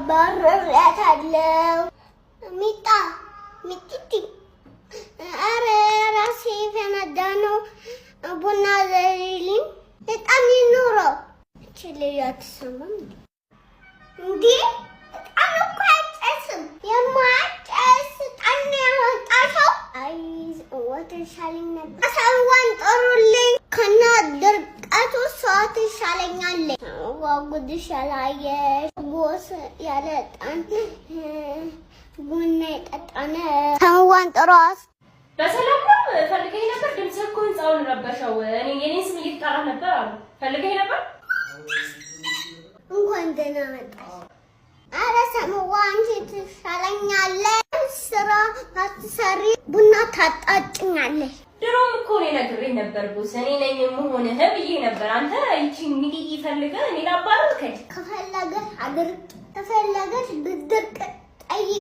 አባርሬያታለሁ። ሚጣ ሚጢቲ፣ ኧረ ራሴ ፈነዳ ነው። ቡና ዘሪልኝ፣ በጣም ይኑረው። እቺ ልጅ አትሰማም እንዴ? በጣም እኮ አይጨስም። የማጨስ ዕጣን ነው ያመጣሽው። አይ ወተት ይሻለኝ ነበር። ሰዋን ጥሩልኝ። ከና ድርቀቱ ሰው ትሻለኛለች። ጉድሽ ያላየሽ boss ያለ ዕጣን ቡና የጠጣ ነው። ሰዋን ጥሯት። በሰላም ነው? ፈልገኝ ነበር። ድምፅህ እኮ ህንፃውን ረበሸው። እኔ የኔን ስም እየተጠራህ ነበር አሉ። ፈልገኝ ነበር። እንኳን ደህና መጣሽ። ኧረ ሰምዋ አንቺ ትሻለኛለሽ። ስራ ባትሰሪ ቡና ታጣጭኛለሽ። ድሮም እኮ እኔ ነግሬህ ነበር boss፣ እኔ ነኝ የምሆንህ ብዬ ነበር። አንተ ይቺ ሚዲዲ ፈልገህ እኔ ላባረርከኝ። ከፈለገሽ አድርቅ፣ ከፈለገሽ ብድርቅ ጠይቅ።